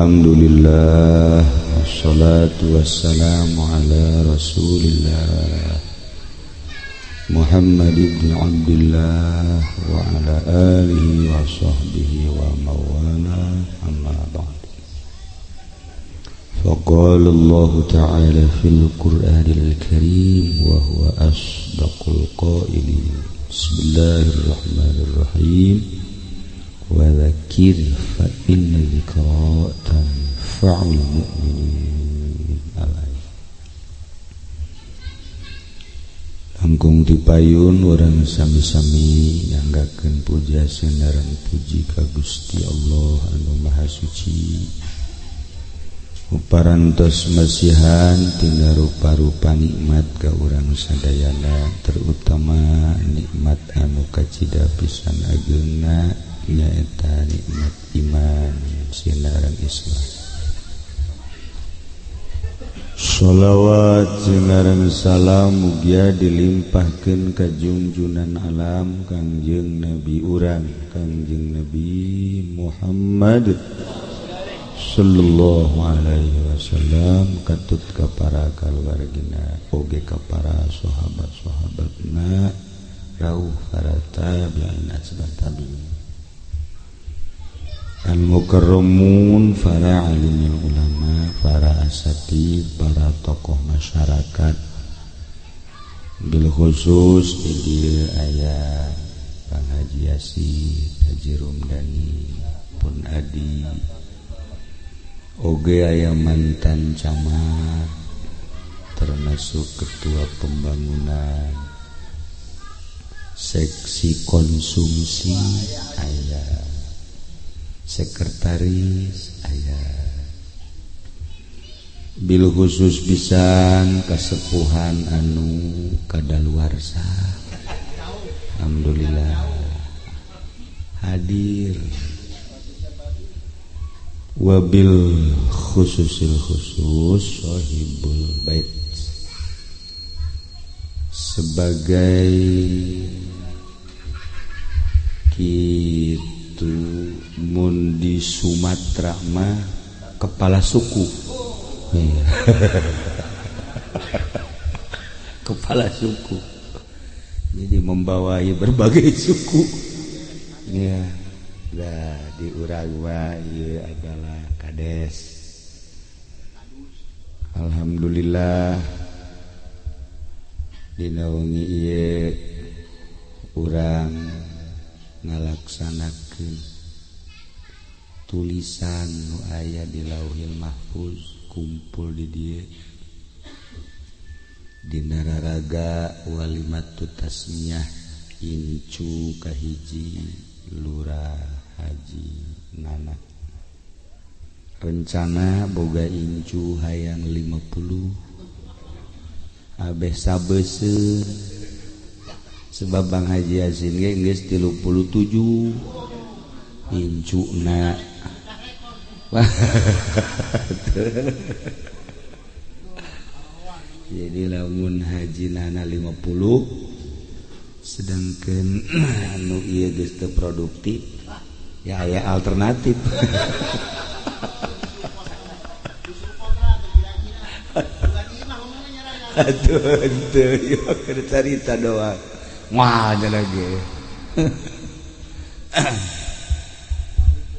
Alhamdulillah, wassalatu wassalamu ala Rasulillah Muhammad ibn Abdullah wa ala alihi wa sahbihi wa mawala, amma ba'd. Faqala Allah ta'ala fil Qur'anil Karim wa huwa asdaqul qailin. Bismillahirrahmanirrahim. Wa dzakir fa inna dzikra tanfa'ul mu'minin. Langkung dipayun urang sami-sami nyanggakeun puja sinareng puji ka Gusti Allah anu Maha Suci. Uparantos masihan tina rupa-rupa nikmat ka urang sadayana, terutama nikmat anu kacida pisan ageungna nyaeta nikmat iman sinareng Islam. Sholawat sinareng salam mugia dilimpahkeun ka junjunan alam Kangjeng Nabi urang Kangjeng Nabi Muhammad sallallahu alaihi wasallam, katut ka para kaluargina oge ka para sahabat-sahabatna, rauh para tabi'in asbat tabi'in, al-mukarramun, para alimul ulama, para asatid, para tokoh masyarakat, bil khusus di dieu aya Bang Haji Yasin, Haji Rumdani, pun Adi, oge aya mantan camat, termasuk ketua pembangunan seksi konsumsi aya, sekretaris aya, bil khusus pisan kasepuhan anu kadaluarsa, alhamdulillah hadir. Wabil khususil khusus sohibul bait sebagai kitu mun di Sumatera mah kepala suku. Kepala suku, jadi membawahi berbagai suku ya. Nah, di Uragwa ieu adalah kades. Alhamdulillah dina wengi ieu urang ngalaksanakeun tulisan nu aya di Lauhil Mahfuz kumpul di dieu dina raraga walimatu tasmiyah incu kahiji Lurah Haji Nana. Rencana boga incu hayang 50 abeh sabeuseun, sebab Bang Haji Yasin ge geus 37 incuna. Jadi lamun Haji Nana 50, sedangkan anu ieu geus teu produktif ya aya alternatif. Aduh henteu ieu keur carita doang. Wah lagi.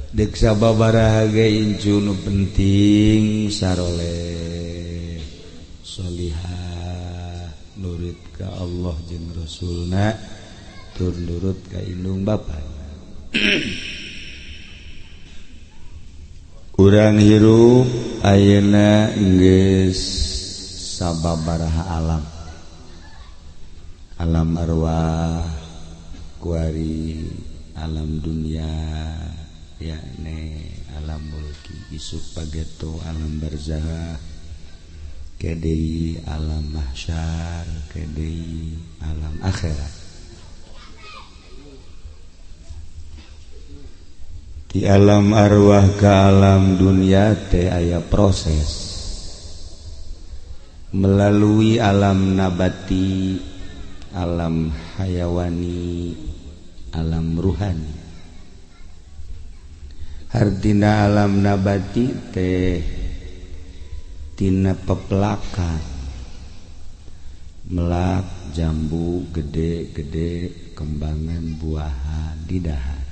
Dek sababaraha ge incu nu penting saroleh solihah, nurut ka Allah jeung Rasulna, tur nurut ka indung bapa. Urang hirup ayeuna geus sababaraha alam. Alam arwah kuari, alam dunia yakni alam mulki, isuk pageto alam barzah, kedei alam mahsyar, kedei alam akhirat. Di alam arwah ke alam dunia teh aya proses melalui alam nabati, alam hayawani, alam ruhani. Hartina alam nabati teh tina pepelakan melak jambu gede-gede kembangan buahan di dahar,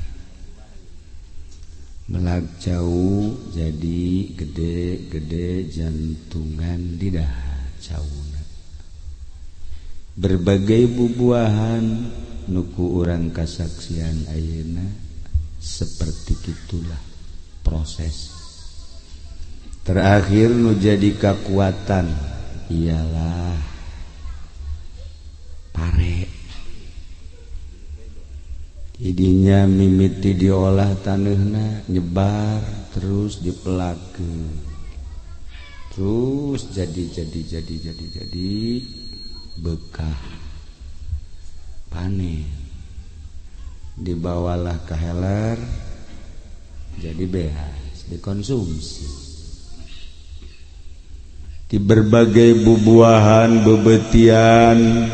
melak jauh jadi gede-gede jantungan di dahar cauna. Berbagai bubuahan nuku urang kasaksian ayeuna seperti itulah proses terakhir nu jadi kekuatan ialah pare. Idinya mimiti diolah taneuhna nyebar terus dipelakeun terus jadi bekah panen, dibawalah ke heler jadi beas dikonsumsi. Di berbagai bubuahan bebetian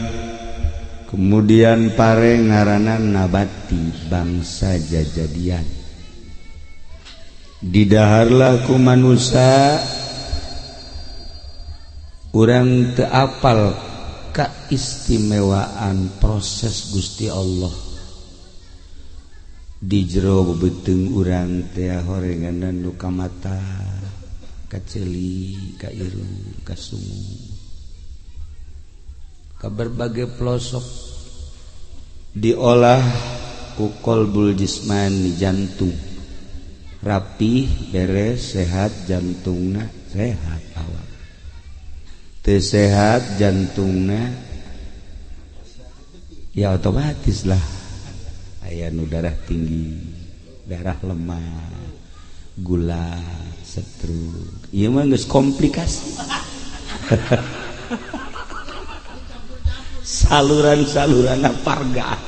kemudian pare ngaranan nabati bangsa jajadian didaharlah ku manusia. Urang teu apal keistimewaan proses Gusti Allah di jero beuteung urang teh horenganan nu ka mata, ka ceuli, ka irung, ka sungu, ka berbagai pelosok diolah ku qalbul jismani, jantung rapih beres sehat jantungna sehat awak, teu sehat jantungna ya otomatis lah aya nu darah tinggi, darah lemah, gula, stroke. Ieu mah geus komplikasi. Saluran-saluran pargat.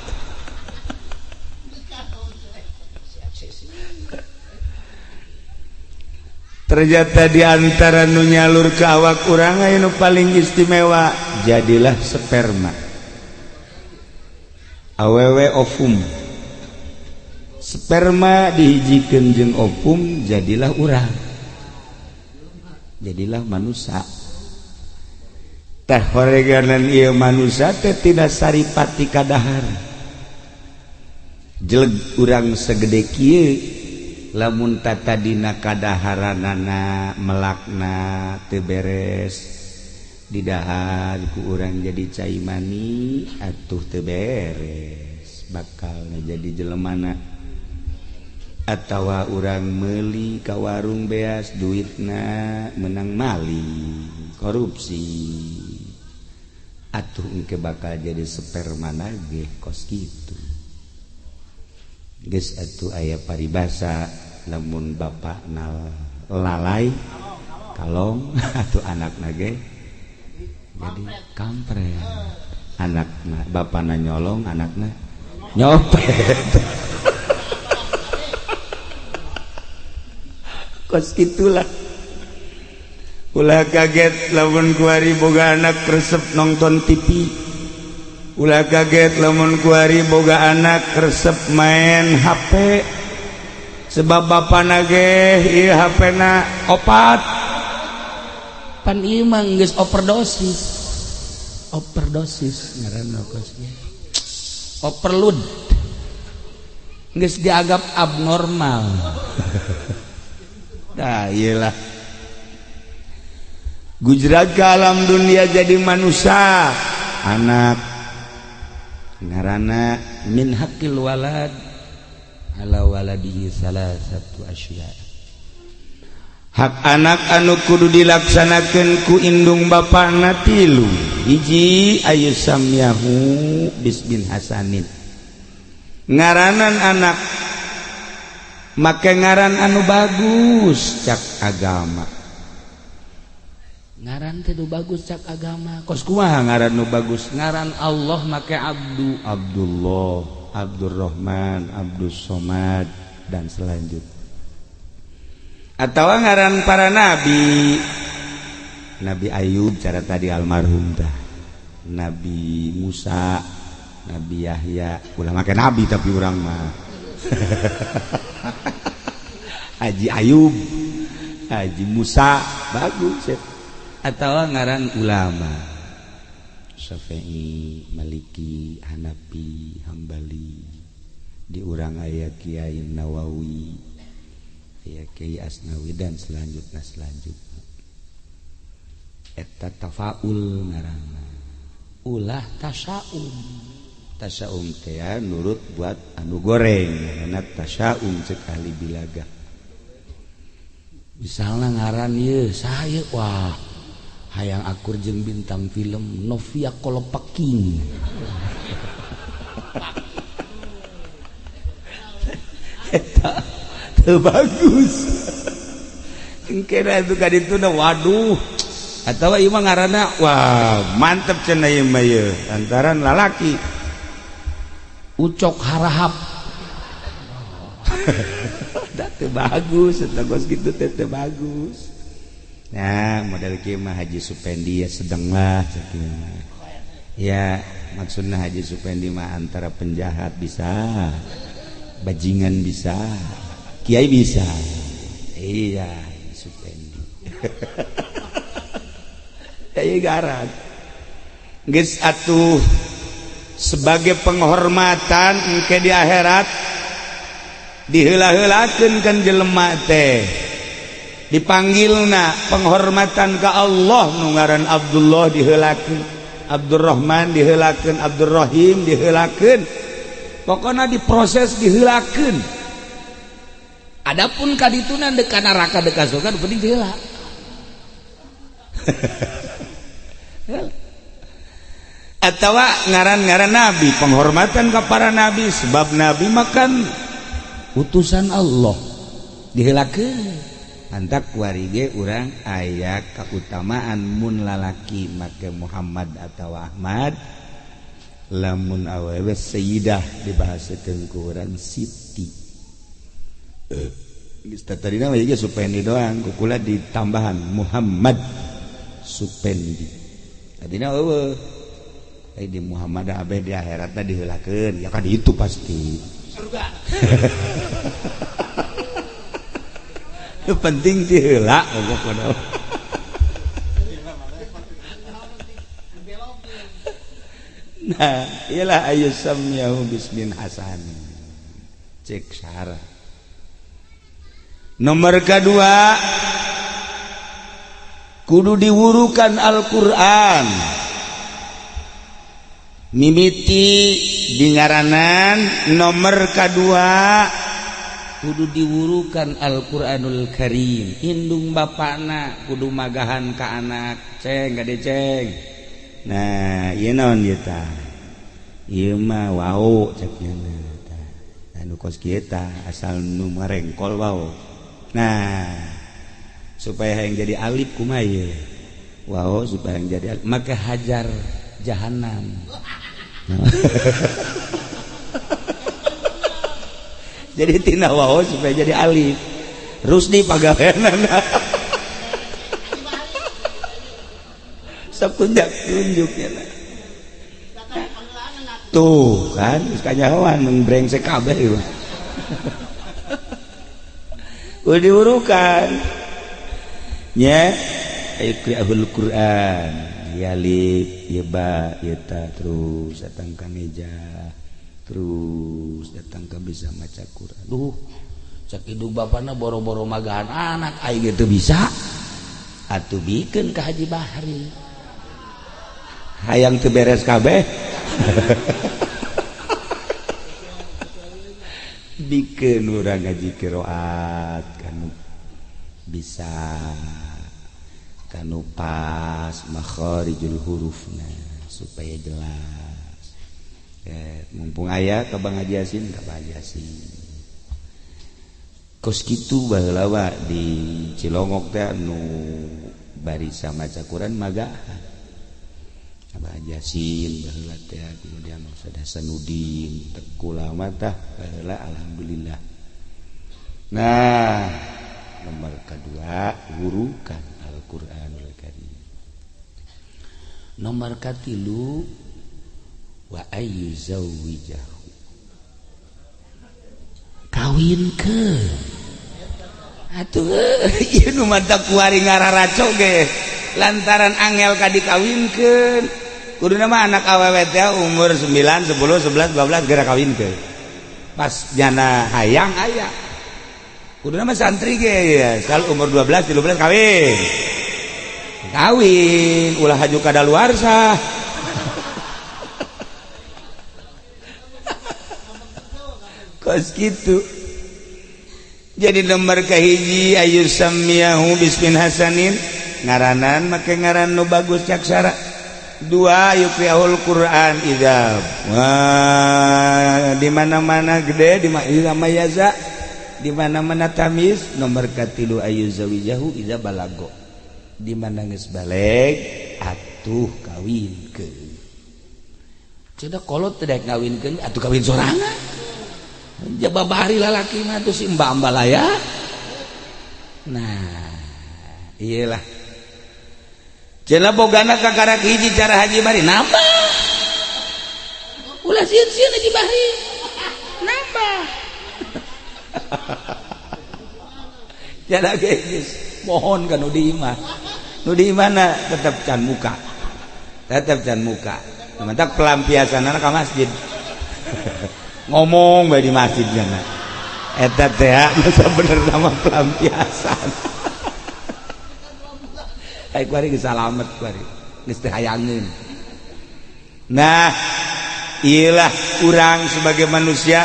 Ternyata di antara nu nyalur ke awak urang aya nu paling istimewa jadilah sperma. Awewe ovum. Sperma dihijikeun jeung ovum jadilah urang, jadilah manusia. Tah horeganan ieu manusia teh tidak saripati kadahar. Jeleg urang segede kieu lamun tatadina kadaharanana melakna teu beres didahar ku urang jadi cai mani atuh teu beres bakal jadi jelemana. Atawa urang meuli ka warung beas duitna menang maling korupsi atuh engke bakal jadi sperma ge kos kitu. Geus atuh aya paribasa lamun bapakna lalai kalong atuh anakna ge jadi kampret, anakna bapakna nyolong anakna nyopet. Kos itulah. Ulah kaget lamun kuari boga anak resep nonton TV, ulah kaget lamun kuari boga anak resep main HP, sebab bapana ge ieu HP na opat pan ieu mah geus overdosis, overdosis ngaranna kos ieu overload, geus dianggap abnormal. Nah, iyalah gujrat ke alam dunia jadi manusia anak ngarana min haqqil walad ala waladihi salah satu asya. Hak anak anu kudu dilaksanakeun ku indung bapana tilu. Hiji ayu samyahu bismin hasanin, ngaranan anak make ngaran anu bagus cak agama. Ngaran teh nu bagus cak agama. Kos kumaha ngaran nu bagus? Ngaran Allah make Abdu, Abdullah, Abdurrahman, Abdus Somad dan selanjutnya. Atau ngaran para nabi, Nabi Ayub cara tadi almarhum tah, Nabi Musa, Nabi Yahya, ulah make nabi tapi urang mah. Haji Ayub, Haji Musa bagus ya. Atau ngaran ulama Syafi'i, Maliki, Hanafi, Hambali, di urang aya Kiai Nawawi, aya Kiai Asnawi dan selanjutnya selanjutnya. Eta tafaul ngaranna. Ulah tasaum. Tasaum teh nurut buat anu goreng, ngaranna tasaum cek ahli bilaga. Misalnya ngaran ieu saya wah hayang akur jeung bintang film Novia Kolopaking. Eta teu bagus. Engkena itu ka dituna waduh. Atawa ieu mah ngaranna wah mantep cenah ieu mah ieu lantaran lalaki. Ucok Harahap. Da teu bagus eta geus kitu teh teu bagus. Nah, model kieu mah Haji Supendi ya sedang lah cek ieu mah. Ya, maksudna Haji Supendi mah antara penjahat bisa, bajingan bisa, kiai bisa. Iya, Supendi. Kiai garan. Geus atuh sebagai penghormatan engke di akhirat diheula-heulakeun kan jelema teh. Dipanggilna penghormatan ka Allah nu ngaran Abdullah diheulakeun, Abdurrahman diheulakeun, Abdurrahim diheulakeun. Pokona diproses diheulakeun. Adapun kadituna deuk ka neraka deuk ka surga nu penting diheula. Atawa ngaran-ngaran nabi, penghormatan ka para nabi sebab nabi makan utusan Allah diheulakeun. Antak kuari ge urang aya kautamaan mun lalaki make Muhammad atau Ahmad, lamun awewe Sayyidah dibahasakeun ku urang Siti. Geus tadina mah ge Supendi doang, kukula ditambahan Muhammad Supendi. Tadina eueuh. Ai di Muhammad abeh di akhiratna diheulakeun, ya kan itu pasti. Surga. Penting diheula pokokna. Nah, iyalah ayu samyahu bismin hasan. Cek syara. Nomor kedua kudu diwurukan Al-Qur'an. Mimiti dingaranan nomor kedua kudu diwurukan Al-Qur'anul Karim. Indung bapakna kudu magahan ka anak, ceng gade ceng. Nah, ieu naon ieu tah? Ieu mah wau cek nya tah. Anu kos kieu tah asal nu marengkol wau. Nah, supaya hayang jadi alif kumaha ieu? Wau supaya hayang jadi alif maka hajar jahanam. Jadi tina wau supaya jadi alif. Rusdi pagaweanana. Sok tunjuk-tunjuknya. Tuh kan geus kanyahoan mun brengsek kabeh ieu. Kudu diurukan. Nya ayo Quran. Ya alif, ya ba, ya ta, terus datang ka meja, terus datang ke bisa maca Quran. Duh, cek indung bapana boro-boro magahan anak aing ge teu bisa. Atuh bikeun ka Haji Bahri. Hayang teu beres kabeh. Bikeun urang ngaji qiraat kanu bisa kanu pas makharijul hurufna supaya jelas. Mumpung aya ka Bang Haji Yasin, ka Bang Haji Yasin. Kos kitu baheula wa di Cilongok teh nu barisa maca Quran magahan. Abah Haji Yasin baheula teh, kemudian Ustaz Hasanuddin, Teku lama tah baheula alhamdulillah. Nah, nomor kedua wurukan Al-Qur'anul Karim. Nomor katilu wa ayyu zawwijahu. Kawinkeun. Atuh ieu nu mantak kuari ngararaco ge lantaran angel ka dikawinkeun. Kuduna mah anak awewe teh umur 9, 10, 11, 12 geura kawinkeun. Pas jana hayang aya. Kuduna mah santri ge ya, sal umur 12, 13 kawin. Kawin ulah haju kadaluarsa. Kos kitu. Jadi nomor kahiji ayu samiyahu bismin hasanin, ngaranan make ngaran nu bagus cak sara. Dua yuqri'ul Qur'an idza di mana-mana gede di mayaza di mana-mana tamis. Nomor katilu ayu zawijahu idza balago, di mana geus baleg atuh kawinkeun. Cenah kolot teh daek ngawinkeun atuh kawin sorangan. Jaba bahari lalaki mah tuh si mbak-mbak lah ya. Nah, iyalah. Cenah bogana kakarak hiji cara Haji Bahri nambah. Ulah sieun-sieun Haji Bahri. Nambah. Cara geus mohon ka nu di imah. Nu di imahna tetep can muka. Tetep can muka. Mantak pelampiasanana ka masjid. Ngomong bae di masjid jana. Eta teh masa bener nama pelampiasan. Ai kuari geus salamet kuari. Geus teu hayangeun. Nah, iyalah urang sebagai manusia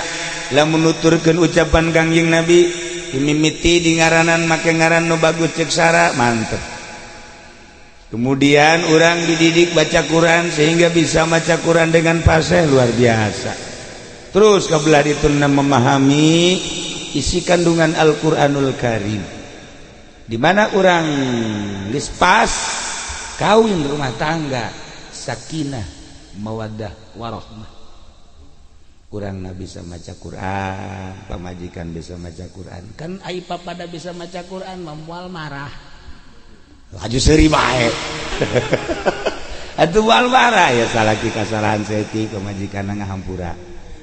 lamun nuturkeun ucapan Kangjeng Nabi mimiti di ngaranan make ngaran nu bagus cek sara mantep. Kemudian urang dididik baca Quran sehingga bisa baca Quran dengan fasih luar biasa. Terus kebelah dituna memahami isi kandungan Al-Qur'anul Karim. Di mana orang geus pas kawin rumah tangga sakinah mawaddah warahmah. Urang na bisa maca Quran, pamajikan bisa maca Quran. Kan ai papada bisa maca Quran moal marah. Laju seuri bae. Atuh moal marah ya salaki kasalahan saeutik pamajikan ngahampura.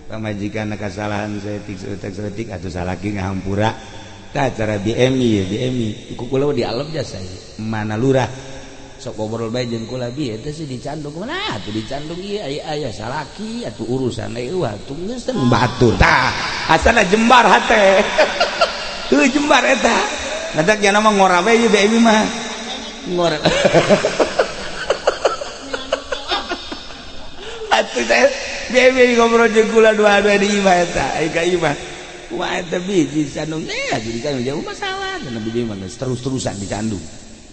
Pamajikan kasalahan saeutik saeutik atuh salaki ngahampura. Tah cara BMI ya BMI. Ku kula di alam jasa mana lurah. Sok ngobrol bae jeung kula bi eta sih dicandung kumaha atuh dicandung ieu aya aya salaki atuh urusan eueuh atuh geus teh batur. Tah asana jembar hate. Heuh jembar eta. Nadak jana mah ngora bae ieu BMI mah. Ngora. Atuh teh BMI ngobrol jeung kula dua-dua di imah eta ai ka imah. Kumaha eta bi dicandung teh atuh dicandung jauh masalah cenah bibi mah geus terus-terusan dicandung.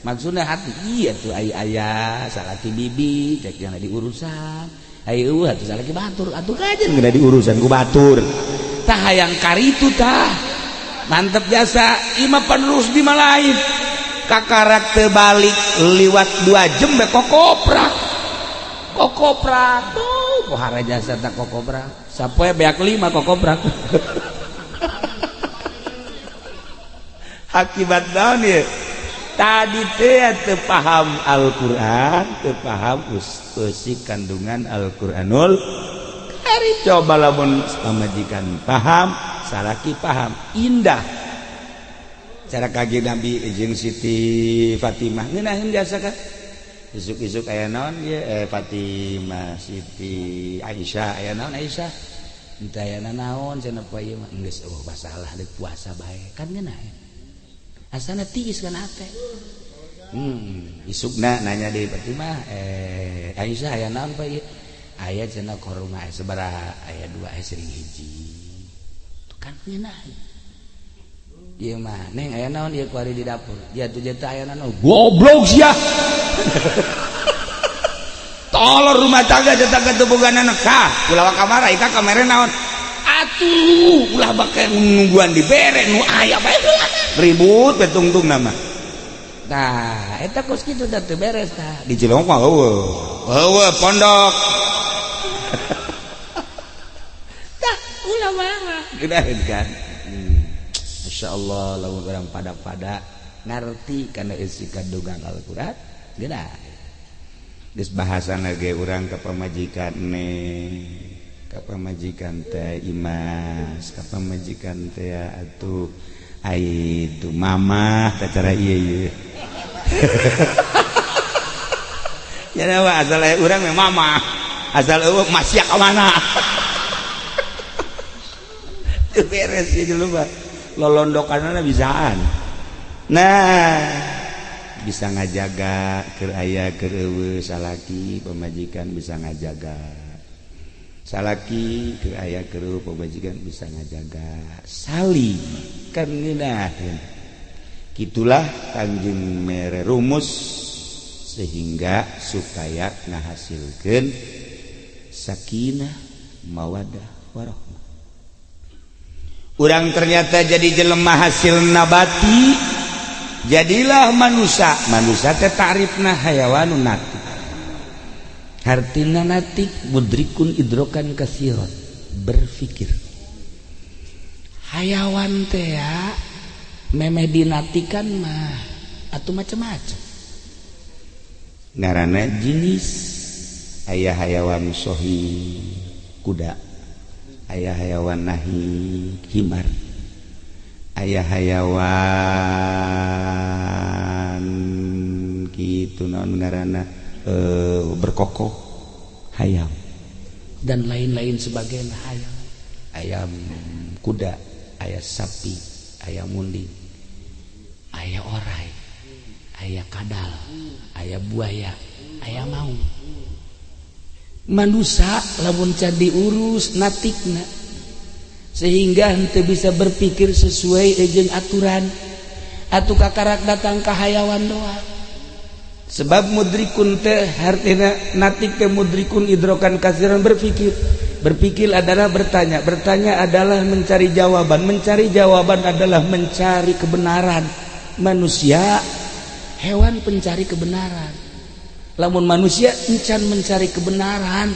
Maksudnya hati iya tuh ay ayah salaki bibi cek yang diurusan ayo eueuh atuh salaki batur atuh kajen geuna diurusan ku batur tah hayang karitu tah mantep jasa imah penerus di malain kakarak teu balik liwat 2 jam be kokoprak kokoprak tuh pohara jasa tak kokoprak sapoe beak 5 kokoprak akibat naon ieu tadi teh teu paham Al-Qur'an, teu paham eusi kandungan Al-Qur'anul Karim. Coba lamun pamajikan paham, salaki paham, indah. Cara kage Nabi jeung Siti Fatimah ngeunaheun jasa kan. Isuk-isuk aya naon ieu Fatimah Siti Aisyah aya naon Aisyah? Henteu aya naon cenah poe ieu mah geus eueuh masalah deuk puasa bae kan ngeunaheun. Asana tiis kan hate. Isukna nanya di Fatimah, Aisyah aya naon pa ieu? Aya cenah korma aya sabaraha? Aya 2 aya sering hiji. Tuh kan ngeunah. Ieu mah neng aya naon ieu kuari di dapur? Dia tuh jeta aya naon? Goblok sia. Tolor rumah tangga jeta ketubugan anak kah? Ulah kamara ika kamere naon? Atuh ulah bake nungguan dibere nu aya bae ribut betungtung nama. Nah, eta kos kitu teh teu beres tah. Di Cilongok mah eueuh. Eueuh pondok. Tah ulah marah. Gedaheun kan. Masyaallah lamun urang pada-pada ngarti kana isi kandungan Al-Qur'an, gedah. Geus bahasana ge urang ka pamajikan ne. Ka pamajikan teh Imas, ka pamajikan teh atuh Ai itu mamah cara ieu ieu. Ya asal aya urang mah mamah. Asal eueuh masih ka mana. Teu beres ieu jelema. Lolondokanna bisaan. Nah, bisa ngajaga keur aya keur eueuh salaki pamajikan bisa ngajaga. Salaki keur aya keur eueuh pamajikan bisa ngajaga. Saling kan ngeunaheun. Kitulah Kanjeng mere rumus sehingga supaya ngahasilkeun sakinah mawadah warahmah. Urang ternyata jadi jelema hasil nabati, jadilah manusia. Manusia teh ta'rifna hayawanun natik. Hartina natik mudrikun idrokan kasiron, berpikir. Hayawan teh ya memeh dinatikan mah atau macam-macam. Ngaranna jenis aya hayawan sohi kuda, aya hayawan nahi himar, aya hayawan kitu naon ngaranna berkokoh hayam dan lain-lain sebagainya. Hayam, ayam kuda, aya sapi, aya munding, aya orai, aya kadal, aya buaya, aya maung. Manusia lamun can diurus natikna sehingga henteu bisa berpikir sesuai jeung aturan atuh kakarak datang ka hayawan doang. Sebab mudrikun teh hartina natik teh mudrikun idrokan kasiran, berpikir. Berpikir adalah bertanya, bertanya adalah mencari jawaban, mencari jawaban adalah mencari kebenaran. Manusia hewan pencari kebenaran. Lamun manusia encan mencari kebenaran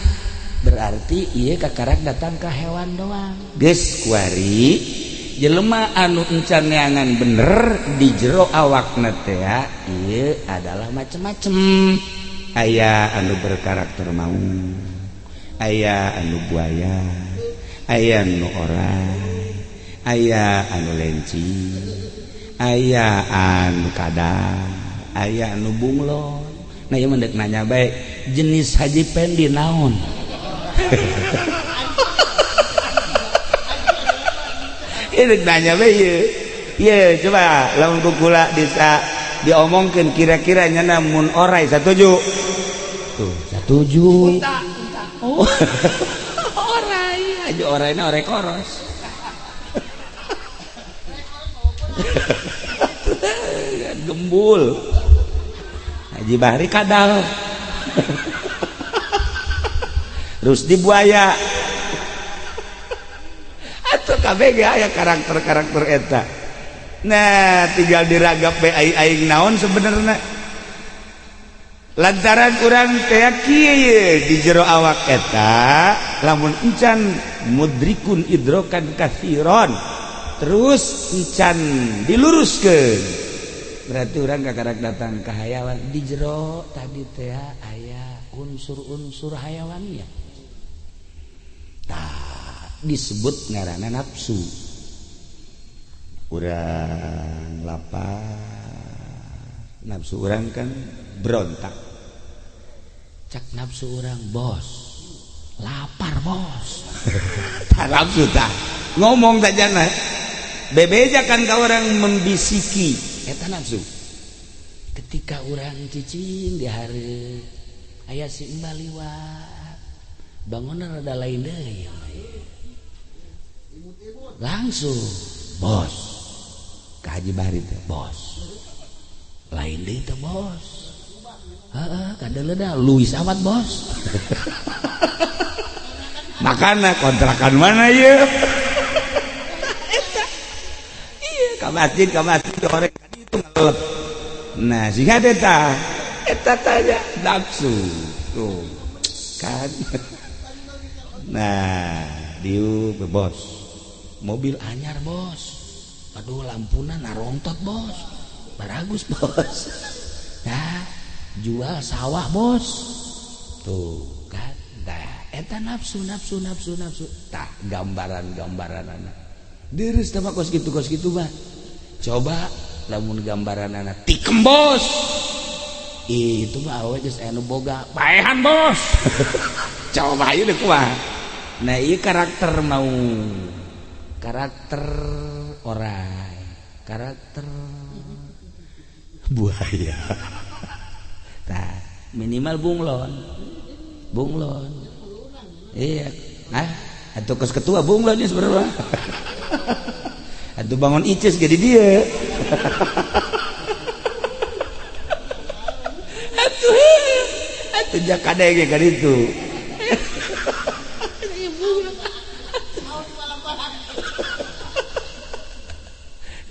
berarti iya kakarak datang ke hewan doang. Geus kuari jelema anu encan neangan bener di jero awakna teh ieu adalah macem-macem. Aya anu berkarakter maung, aya anu buaya, aya anu orai, aya anu lenci, aya anu kadal, aya anu bunglon. Nah ieu mah deuk nanya bae jenis Haji Pendi naon. Ini nanya bae ieu. Ieu coba lamun ku kula bisa diomongkeun kira-kira nya mun orai satuju. Tuh, satuju. Oh. Orai, aja oraina orai koros. Gembul. Haji Bahri kadal. Rusdi buaya. Atuh kabeh ge aya karakter-karakter eta. Nah, tinggal diragap bae aing naon sebenarnya. Lantaran urang teh kieu di jero awak eta lamun encan mudrikun idrokan kasiron terus encan diluruskeun berarti urang kakarak datang ke hayawan. Di jero tadi teh aya unsur-unsur hayawannya. Tah disebut ngaranna nafsu. Urang lapar, nafsu urang kan berontak. Cak nafsu urang bos, lapar bos. Tah nafsu tah ngomong tajana bebeja kan ka orang membisiki eta nafsu. Ketika urang cicing di hari aya si Mbah liwat bangunan rada lain deui langsung bos ka Haji Bahri teh bos lain deui teh bos. Heeh, kadeuleuda Luis amat bos. Makana kontrakan mana ieu? Eta ieu ka masjid orang itu ngelep. Nah, sehingga eta eta tanya nafsu tuh kan. Nah, diu bos mobil anyar bos, aduh lampuna narontot bos, baragus bos. Nah, jual sawah bos tuh kan. Nah, eta nafsu nafsu nafsu nafsu tah gambaran-gambaran anak deres teh kos kitu mah. Coba lamun gambaran anak tikembos itu mah awewe geus aya nu boga paehan bos. Coba ieu deh kumaha. Nah, ieu karakter mau, karakter orai, karakter buaya. Nah, minimal bunglon, bunglon, iya. Ah, atau kos ketua bunglon ya sebenarnya atau bangun ices jadi dia. Atuh atuh jakadenge kan itu.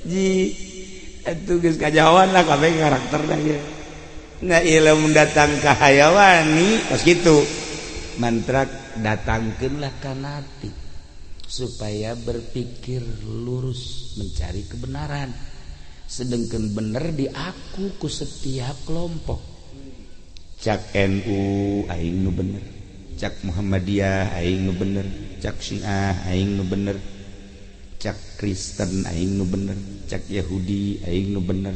Ji atuh geus kajawan lah kabeh karakterna ge. Nah, ilmu datang ka hayawani kos kitu. Mantrak datangkeunlah ka natik supaya berpikir lurus mencari kebenaran. Sedangkan bener diaku ku setiap kelompok. Cak NU aing nu bener, cak Muhammadiyah aing nu bener, cak Syiah aing nu bener, cak Kristen aing nu bener, cak Yahudi aing nu bener,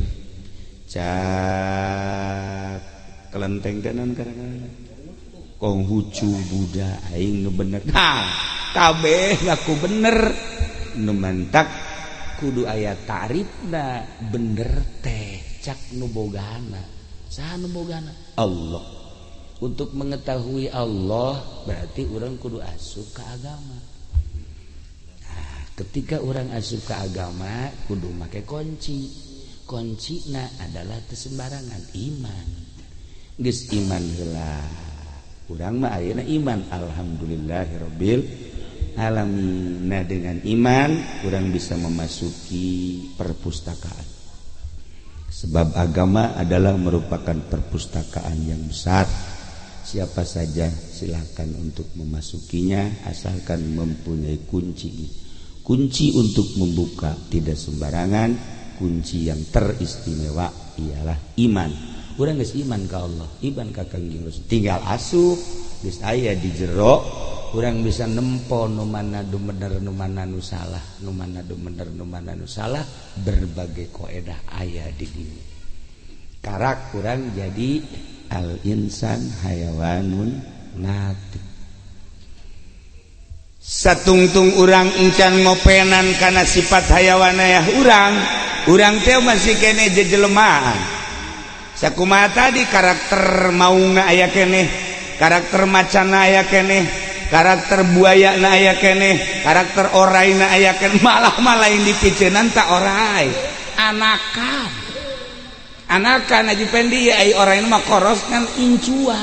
cak kelenteng kanan kadang-kadang Konghucu Buddha aing nu bener. Nah, kabeh ngaku bener nu mantak kudu aya ta'rifna bener teh cak nu bogana. Saha nu bogana? Allah. Untuk mengetahui Allah berarti orang kudu asup ke agama. Nah, ketika orang asup ke agama kudu make kunci. Kuncina adalah teu sembarangan iman. Geus iman heula. Urang mah ayeuna iman, alhamdulillahirabbil alamin. Nah, dengan iman urang bisa memasuki perpustakaan. Sebab agama adalah merupakan perpustakaan yang besar. Siapa saja silakan untuk memasukinya asalkan mempunyai kunci. Kunci untuk membuka tidak sembarangan, kunci yang teristimewa ialah iman. Urang geus iman ka Allah, iman ka Kangjeng Rasul. Tinggal asup, geus aya di jero, urang bisa nempo nu mana nu bener, nu mana nu salah, nu mana nu bener, nu mana nu salah, berbagai koedah aya di dieu. Karak urang jadi al insan hayawanun natik. Satungtung urang encan ngopenan kana sifat hayawanayah urang, urang teh masih kene jejelemaan. Sakumaha tadi karakter maungna aya keneh, karakter macana aya keneh, karakter buaya na aya keneh, karakter orai na aya keneh, malah malain dipiceunan ta orai. Anakan. Anakan Haji Pendi ai orai mah koros kan incua.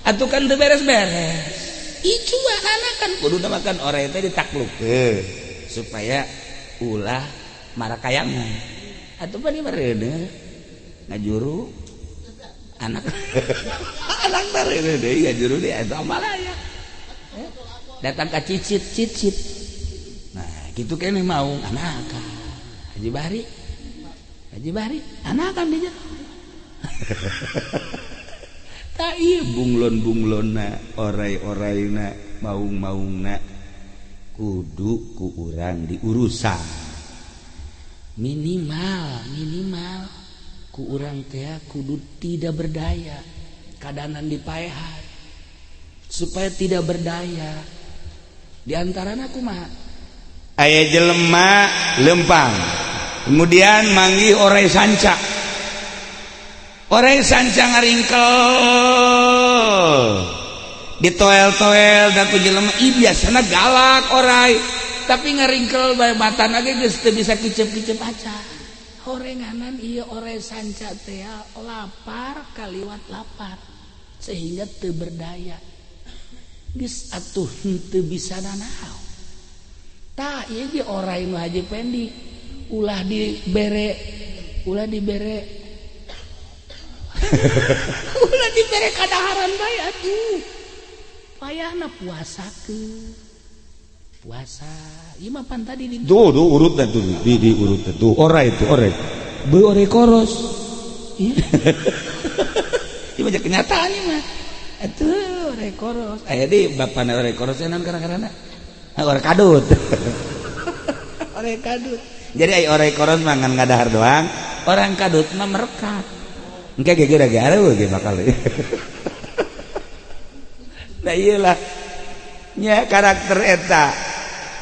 Atuh kan teu beres-beres. Icua anakan kudu makan orai teh ditaklukeun supaya ulah marakayangan. Atuh pan ieu ngajuru anak anak tareuneuh deui ngajuru deui eta amalaya. Datang ka cicit cicit. Nah, kitu keneh maung anakan. Haji Bahri. Haji Bahri anakan di jero. Tak ieu bunglon-bunglonna, orai-oraina, maung-maungna kudu ku urang diurusan. Minimal, minimal ku urang teh kudu tidak berdaya, kadanan dipaehan supaya tidak berdaya. Di antarana kumaha? Aya jelema lempang, kemudian manggih orai sanca. Orai sanca ngaringkel ditoel-toel da ku jelema, ih biasana galak orai, tapi ngaringkel bae matana ge geus teu bisa kicep-kicep aca. Horenganan ieu orai sanca teh lapar kaliwat lapar sehingga teu berdaya. Geus atuh teu bisa nanaon. Tah ieu ge orai nu Haji Pendi ulah dibere, ulah dibere. Ulah dibere kadaharan bae atuh. Payahna puasakeun. Puasa ieu mah pan tadi di tuh tuh urut tuh di urut tuh orai itu orai beu orai koros. Ieu mah kenyataan ieu mah atuh orai koros aya di bapana orai koros naon karena orai kadut. Orai kadut. Jadi ai oray koros mah ngan ngadahar doang, orang kadut mah merekat. Engke ge gara-gara ge bakal. Nah iyalah nya karakter eta.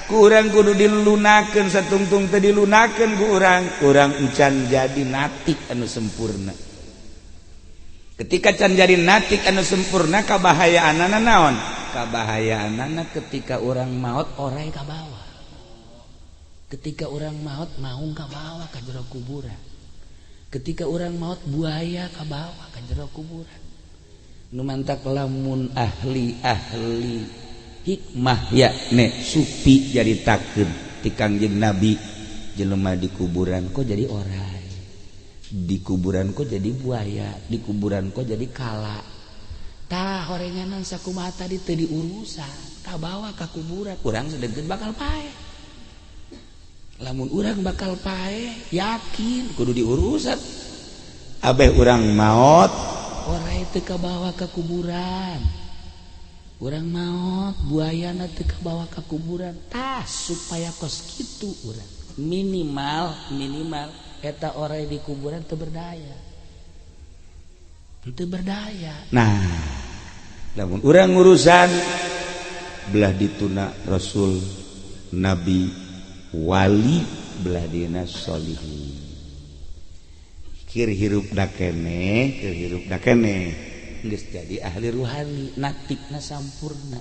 Ku urang kudu dilunakeun, satungtung teh dilunakeun ku urang, urang encan jadi natik anu sempurna. Ketika can jadi natik anu sempurna, kabahayaanana naon? Kabahayaanana ketika urang maot, oray kabawa. Ketika urang maot, maung kabawa ka jero kuburan. Ketika urang maot, buaya kabawa ka jero kuburan. Nu mantak lamun ahli-ahli hikmah ya nek sufi jadi takeun ti Kangjeng Nabi, jelema di kuburan kok jadi oray, di kuburan kok jadi buaya, di kuburan kok jadi kala. Tah, horenganan sakumaha tadi teu diurusan, kabawa ka kuburan. Urang sedengkeun bakal paeh. Lamun urang bakal paeh, yakin kudu diurusan abeh urang maot, oray teu kabawa ka kuburan, urang maot buayana teu kabawa ka kuburan. Tah, supaya kos kitu urang minimal minimal eta oray di kuburan teu berdaya, teu berdaya. Nah, lamun urang urusan belah dituna rasul, nabi, wali, belah dina solihin, keur hirup da keneh, keur hirup da keneh geus jadi ahli ruhani, natikna sampurna.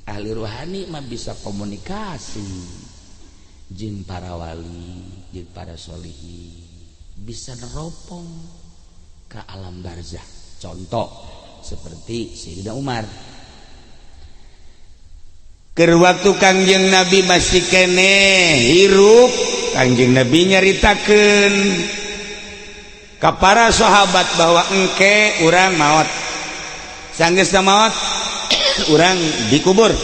Ahli ruhani mah bisa komunikasi jeung para wali, jeung para solihin, bisa neropong ke alam barzah. Contoh seperti Sayyidina Umar. Keur waktu Kangjeng Nabi masih keneh hirup, Kangjeng Nabi nyaritakeun ka para sahabat bahwa engke urang maot, sanggeusna maot urang dikubur,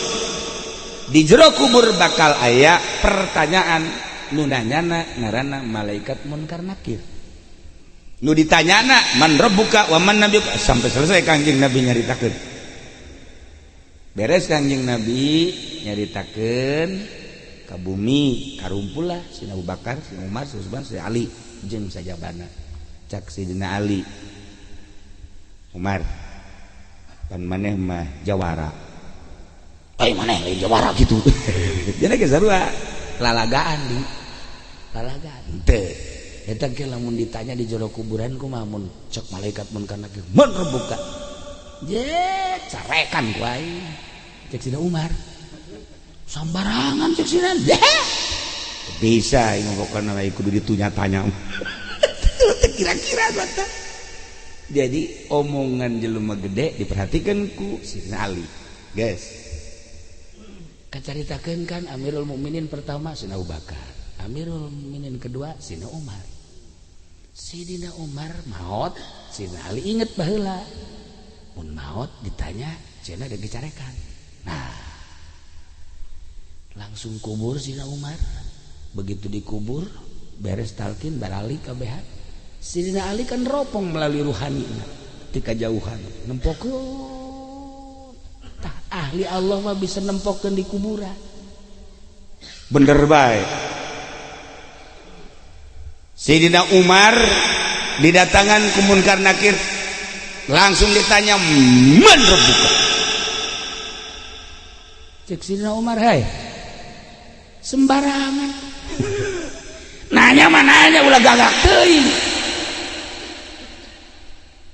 di jero kubur bakal aya pertanyaan. Nu nanyana ngaranna malaikat Munkar Nakir. Nu ditanyana man rabbuka wa man nabiyuka, sampai selesai Kangjeng Nabi nyaritakeun. Beres Kangjeng Nabi nyaritakeun ka bumi, karumpulah si Abu Bakar, si Umar, si Utsman, si Ali jeung sajabana. Cak Sidina Ali, "Umar, pan maneh mah jawara." "Ai maneh lain jawara?" Gitu. Jadi ge sarua lalagaan di lalagaan teu eta ge. Lamun ditanya di jero kuburan kumaha, mun cek malaikat Munkar Nakir man rabbuka, je carekan ku aing. Cek Sidina Umar, "Sambarangan." Cek Sidina, "Bisa ini pokoknya lagi kudu ditunya tanya kira-kira." Jadi omongan jelema gede diperhatikan ku Sidina Ali. Guys, kacaritakeun kan Amirul Mukminin pertama Sidina Abu Bakar, Amirul Mukminin kedua Sidina Umar. Sidina Umar maot, Sidina Ali inget baheula mun maot ditanya cenah ada dicarekan. Nah, langsung kubur Sidina Umar. Begitu dikubur, beres talkin, baralik kabehan, Sidina Ali kan ropong melalui ruhani ketika jauhan nempokeun. Tah, ahli Allah mah bisa nempokeun di kuburan. Bener baik. Sayyidina Umar didatangan ku Munkar Nakir, langsung ditanya man rabbuka. Cek Sayyidina Umar, "Hai, sembarangan nanya mah, nanya ulah gagak teuing."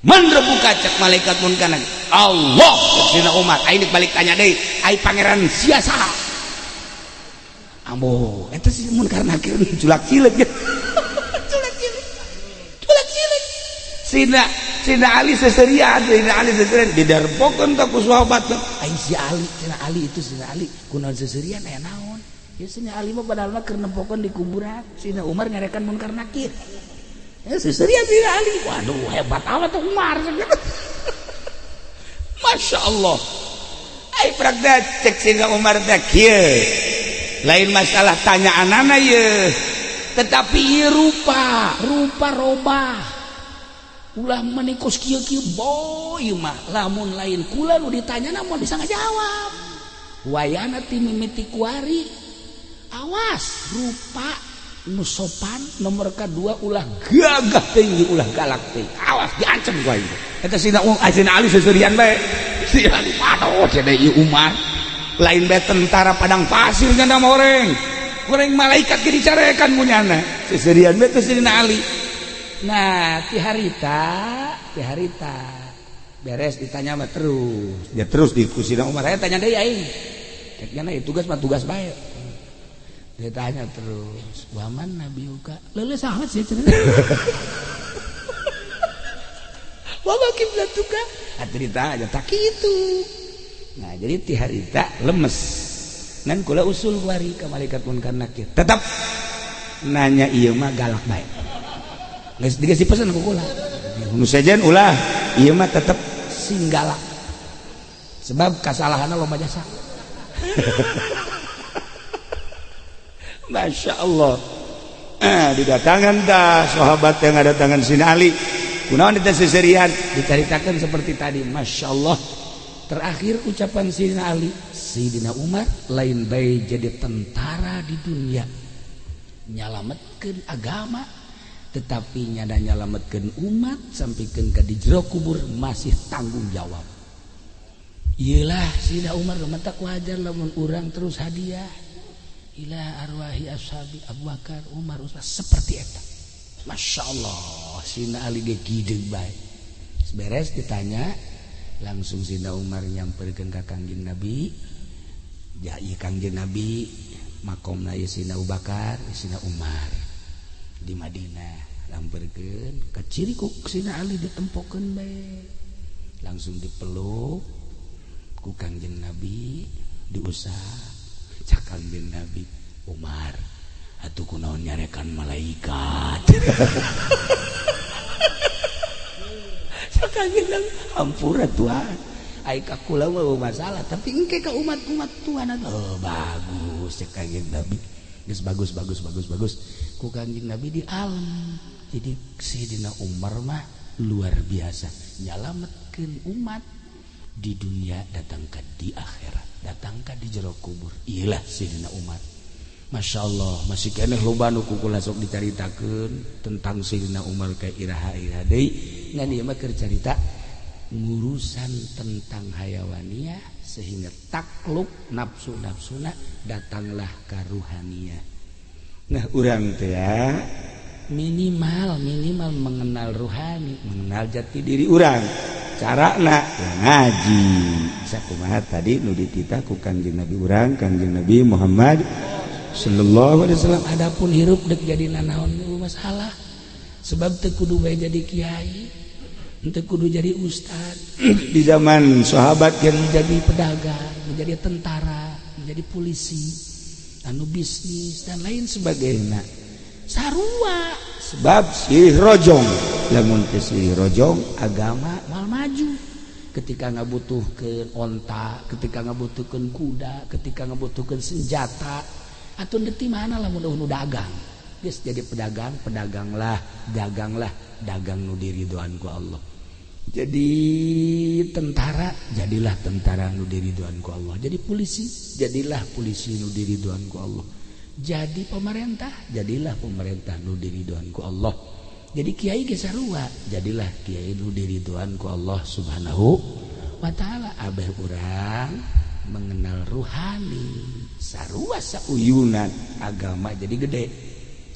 Man rabbuka, cek malaikat Munkar Nakir. "Allah," cek Sayyidina Umar. Aing balik tanya deui, "Ai pangeran sia saha?" Ambo eta si Munkar Nakir culak cileuk, culak cileuk, culak cileuk. Sina Sina Ali seserian, Sina Ali seserian didarpokeun ka ku sahabat. Ai si Ali, Sina Ali itu, Sina Ali kunaon seserian, aya naon? Ya, Sina Ali mah padahal mah keur nempokeun di kuburan, Sina Umar nyarekan Munkar Nakir. Ya, seserian Sina Ali. Waduh, hebat amat tuh Umar. Masya Allah. Ai praktek cek Sina Umar teh kieu. Lain masalah tanya anana ye, tetapi ieu rupa, rupa robah. Ulah menikos kieu kieu boy mah, lamun lain kula nu ditanya moal bisa ngajawab. Wayana ti mimiti kuari. Awas rupa. Nu sopan nomor kedua ulah gagah tinggi ulah galak tinggi. Awas diancam gua itu. Eta sina Sina Ali seserian bae. Si Ali aduh cenah ieu Umar. Lain bae tentara padang pasir nyana mah oreng. Goreng malaikat ge dicarekan munyana. Seserian bae teh Sina Ali. Nah, ti harita beres ditanya mah terus. Ya terus di Sina Umar. Saya tanya deui aing. Cek nyana ya tugas mah tugas bae. Dia tanya terus, "Waman nabiyuka?" Leuleus amat sih cenah. Wa ma kiblatuka? Atuh ditanya tak kitu. Nah, jadi ti harita lemes. Ngan kula usul kuari ka malaikat munkar nakir. Tetap nanya ieu mah galak bae. Geus dikasih pesan ku kula. Nu sejen ulah, ieu mah tetep sing galak. Sebab kasalahanna loba jasa. Masya Allah. Didatangan dah sahabat yang ada tangan Sina Ali. Kunaon diteh seserian diceritakan seperti tadi. Masya Allah. Terakhir ucapan Sidina Ali, Sidina Umar lain bae jadi tentara di dunia, nyalametkeun agama, tetapi nyada nyalametkeun umat sampikeun ka di jero kubur masih tanggung jawab. Iyalah Sidina Umar mata wajar lamun urang terus hadiah ila arwahi ashabi Abu Bakar, Umar, Utsman seperti eta. Masya Allah, Sidina Ali ge gideug bae. Beres ditanya, langsung Sidina Umar nyamperkeun ka Kangjeng Nabi. Ya ieu Kangjeng Nabi makomna ieu Sidina Abu Bakar, Sidina Umar di Madinah. Lamperkeun ka ciri ku Sidina Ali ditempokeun bae. Langsung dipeluk ku Kangjeng Nabi, diusap. Cak Kangjeng Nabi, Umar, atuh kunaon nyarekan malaikat. Cak Kangjeng Nabi, hampura Tuhan. Ai ka kula mah masalah, tapi engke ka umat-umat Tuhan atuh. Oh, bagus cak Kangjeng Nabi. Geus bagus bagus bagus bagus. Ku Kangjeng Nabi di alam. Jadi Sayyidina Umar mah luar biasa nyalametkeun umat di dunia datang ke di akhirat, datang ke di jero kubur. Iyalah Sayyidina Umar. Masya Allah, masih keneh loba nu ku kula sok dicaritakeun tentang Sayyidina Umar ka iraha-iraha deui. Ngan ieu mah keur carita ngurusan tentang hayawaniyah sehingga takluk nafsu-nafsuna datanglah ka ruhaniyah. Nah, urang teh ya minimal mengenal ruhani, mengenal jati diri urang. Carana ya ngaji. Sakumaha tadi nu dititah ku Kangjeng Nabi urang, Kangjeng Nabi Muhammad sallallahu alaihi wasallam. Adapun hirup dek jadi nanaon masalah. Sebab teu kudu bae jadi kiai, teu kudu jadi ustad. Di zaman sahabat yang menjadi pedagang, menjadi tentara, menjadi polisi, anu bisnis dan lain sebagainya. Sarua sebab sirih rojong, lamun teu sirih rojong agama mal maju. Ketika ngabutuhkeun onta, ketika ngabutuhkeun kuda, ketika ngabutuhkeun senjata, atuh deui mana lamun nu dagang. Geus jadi pedagang, pedaganglah, daganglah, dagang nu diridhoan ku Allah. Jadi tentara, jadilah tentara nu diridhoan ku Allah. Jadi polisi, jadilah polisi nu diridhoan ku Allah. Jadi pemerintah, jadilah pemerintah nu diridhoan ku Allah. Jadi kiai ge sarua, jadilah kiai nu diridhoan ku Allah Subhanahu wa taala. Abeh urang mengenal ruhani, sarua sauyunan agama jadi gede.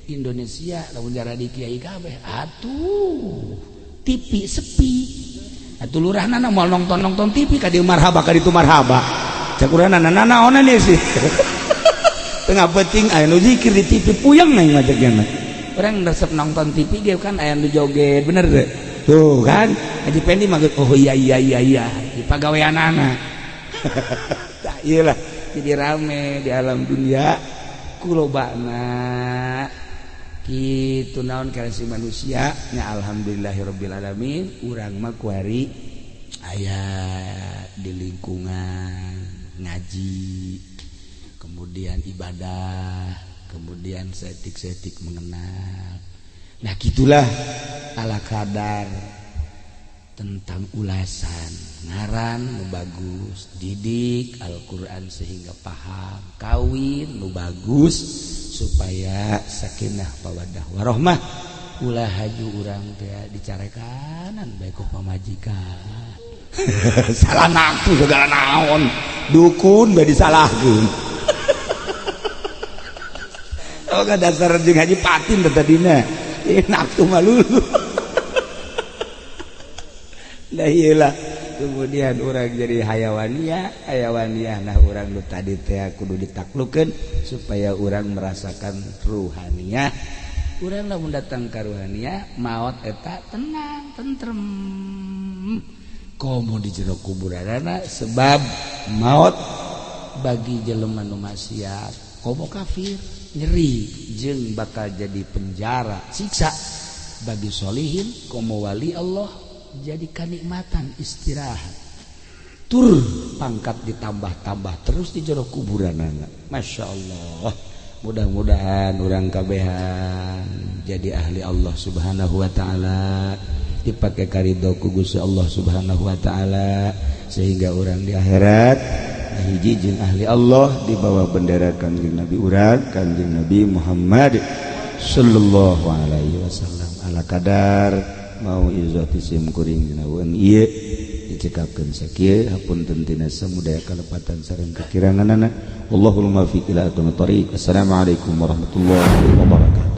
Indonesia lamun jadi kiai kabeh atuh TV sepi. Atuh lurahna moal nonton-nonton TV ka dieu marhaba ka ditu marhaba. Cak urangna nanaonan ieu sih. Tengah penting aya nu zikir di TV puyeng aing mah cek nya. Urang resep nonton TV ge kan aya nu joget bener teu? Tuh kan Haji Pendi mah oh iya iya iya iya di pagaweanana. Tah iyalah jadi rame di alam dunia kulobana kitu naon kana si manusia nya alhamdulillahirabbil alamin urang mah kuari aya di lingkungan ngaji, kemudian ibadah, kemudian setik-setik mengenal. Nah gitulah ala kadar tentang ulasan ngaran nu bagus, didik Al-Quran sehingga paham, kawin nu bagus Supaya sakinah mawaddah warohmah, ulah haju urang teh dicarekanan bae ku pamajikan. Salah nafsu segala naon, dukun bae disalahkeun. Oh, kan dasar jeung haji patin teh tadina. Nafsu mah lulu. Lah iyalah, kemudian orang jadi hayawania, hayawania. Nah, orang nu tadi teh kudu ditaklukeun supaya orang merasakan ruhaniah. Urang lamun datang ka ruhaniah, maot eta tenang, tentrem. Komo di jero kuburanana, sebab maot bagi jelema nu maksiat, komo kafir, nyeri jeung bakal jadi penjara, siksa. Bagi solihin, komo wali Allah, jadi kanikmatan, istirahat, tur pangkat ditambah-tambah terus di jero kuburanana. Masya Allah, mudah-mudahan urang kabehan jadi ahli Allah Subhanahu wa ta'ala, dipakai karidho ku Gusti Allah Subhanahu wa ta'ala, sehingga orang di akhirat hiji jeung ahli Allah di bawah bendera Kanjeng Nabi urang, Kanjeng Nabi Muhammad sallallahu alaihi wasallam. Ala kadar mau izati sim kuring dina ieu dicekapkeun sakieu, hapunten tina samudaya kalepatan sareng kekiranganana. Allahul muwaffiq ila aqwamit thoriq. Assalamualaikum warahmatullahi wabarakatuh.